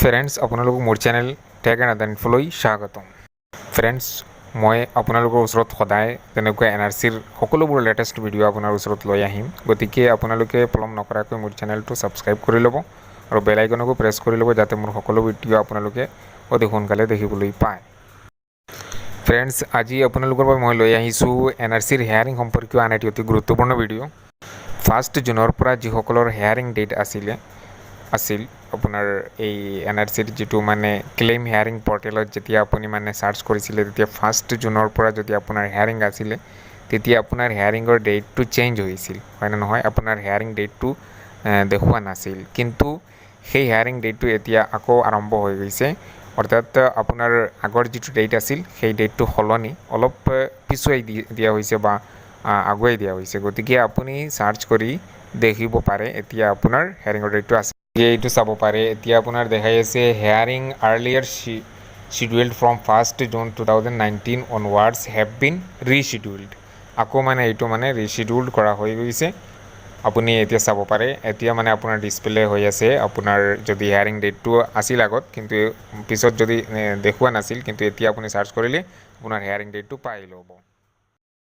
Friends, আপোনালোকক মোৰ channel tech and other ইনফলৈ স্বাগতম। ফ্ৰেণ্ডছ, মই আপোনালোকৰ ওচৰত সদায় তেনেকুৱা এনআৰচিৰ সকলোবোৰ লেটেষ্ট ভিডিঅ' আপোনাৰ ওচৰত লৈ আহিম। গতিকে আপোনালোকে পলম নকৰাকৈ মোৰ চেনেলটো ছাবস্ক্ৰাইব কৰি ল'ব আৰু বেল আইকনকো প্ৰেছ কৰি ল'ব, যাতে মোৰ সকলো ভিডিঅ' আপোনালোকে অতি সোনকালে দেখিবলৈ পায়। ফ্ৰেণ্ডছ, আজি আপোনালোকৰ বাবে মই লৈ আহিছোঁ এনআৰচিৰ হেয়াৰিং সম্পৰ্কীয় আন এটি অতি গুৰুত্বপূৰ্ণ ভিডিঅ'। 1 জুনৰ পৰা যিসকলৰ হেয়াৰিং ডেট আছিল, আপোনাৰ এই এনআৰচিৰ যিটো মানে ক্লেইম হেয়াৰিং পৰ্টেলত যেতিয়া আপুনি মানে চাৰ্চ কৰিছিলে, তেতিয়া 1 জুনৰ পৰা যদি আপোনাৰ হেয়াৰিং আছিলে, তেতিয়া আপোনাৰ হেয়াৰিঙৰ ডেটটো চেঞ্জ হৈছিল, হয়নে নহয়? আপোনাৰ হেয়াৰিং ডেটটো দেখুওৱা নাছিল। কিন্তু সেই হেয়াৰিং ডেটটো এতিয়া আকৌ আৰম্ভ হৈ গৈছে। অৰ্থাৎ আপোনাৰ আগৰ যিটো ডেট আছিল, সেই ডেটটো সলনি অলপ পিছুৱাই দিয়া হৈছে বা আগুৱাই দিয়া হৈছে। গতিকে আপুনি চাৰ্চ কৰি দেখিব পাৰে, এতিয়া আপোনাৰ হেয়াৰিঙৰ ডেটটো আছে। এইটো চাব পাৰে, এতিয়া আপোনাৰ দেখাই আছে, "Hearing earlier scheduled from 1st June 2019 onwards have been rescheduled." আকৌ মানে এইটো মানে ৰিচিডিউল্ড কৰা হৈ গৈছে। আপুনি এতিয়া চাব পাৰে, এতিয়া মানে আপোনাৰ ডিছপ্লে হৈ আছে। আপোনাৰ যদি হেয়াৰিং ডেটটো আছিল আগত, কিন্তু পিছত যদি দেখুওৱা নাছিল, কিন্তু এতিয়া আপুনি চাৰ্চ কৰিলে আপোনাৰ হেয়াৰিং ডেটটো পাই ল'ব।